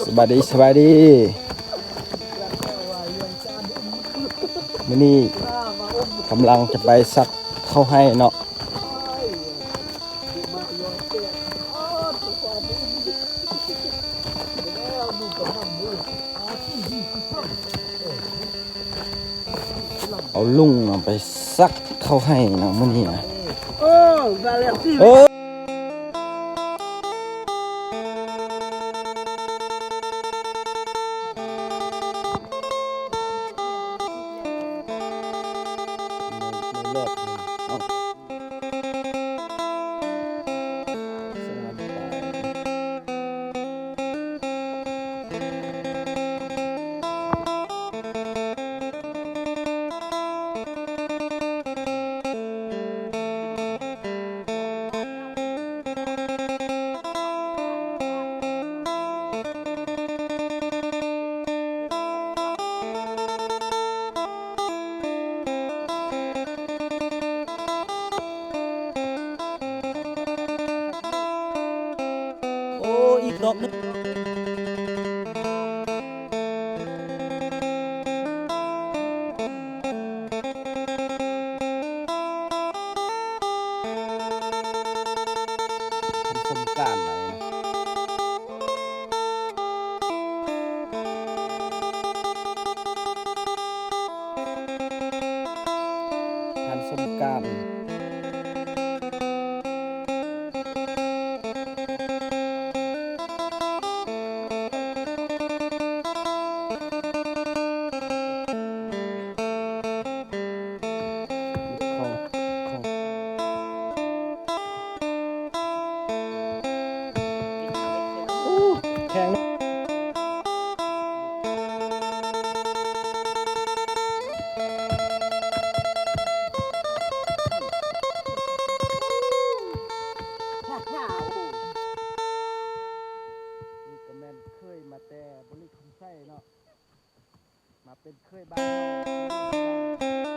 ສະບາຍດີ ສະບາຍດີ ມື້ນີ້ກຳລັງຈະໄປສັກເຂົ້າໄຮ່ເນາະ. ເອົາລຸງເນາະ ໄປສັກເຂົ້າໄຮ່ເນາະ ມື້ນີ້ນະ. ໂອ້ ບາແລັກຊີ ເອີ ໂອ້ ອີກດອກໜຶ່ງ. ທັນສົງການ ທັນສົງການ. ແຂງ ນີ້ກໍແມ່ນເຄີຍມາແຕ່ບໍລິຄຳໄຊເນາະ ມາເປັນເຄີຍບ້ານເຮົາ.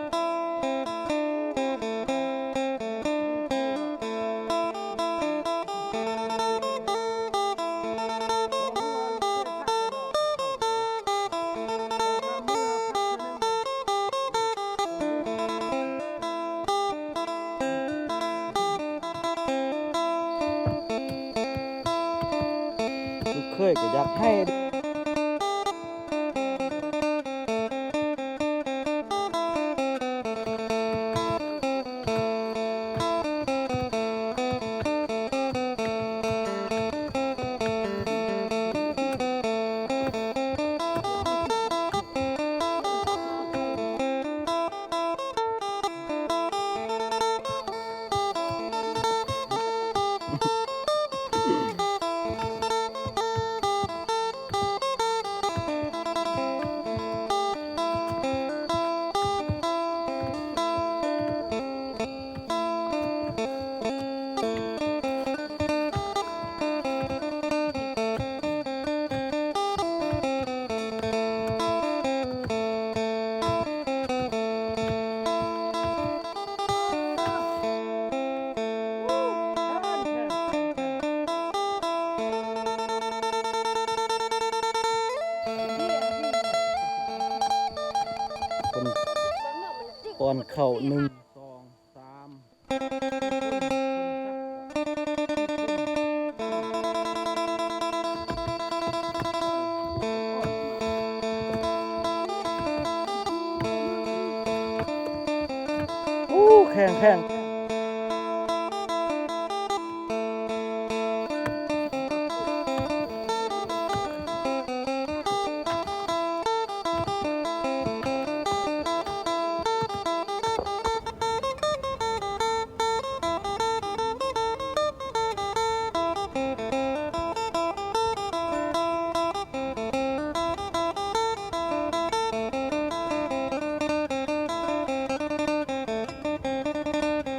ລູກເຂີຍກໍຢາກໃຫ້. ປ້ອນເຂົ້າ ໜຶ່ງ ສອງ ສາມ. ໂອ້ ແຂງ ແຂງ. ໂອ້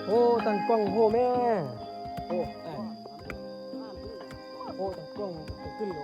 ໂອ້ ຕັ້ງກ້ອງ ໂອ້ແມ່ ໂອ້ ເອີ ໂອ້ ຕັ້ງກ້ອງ ຂຶ້ນໂລ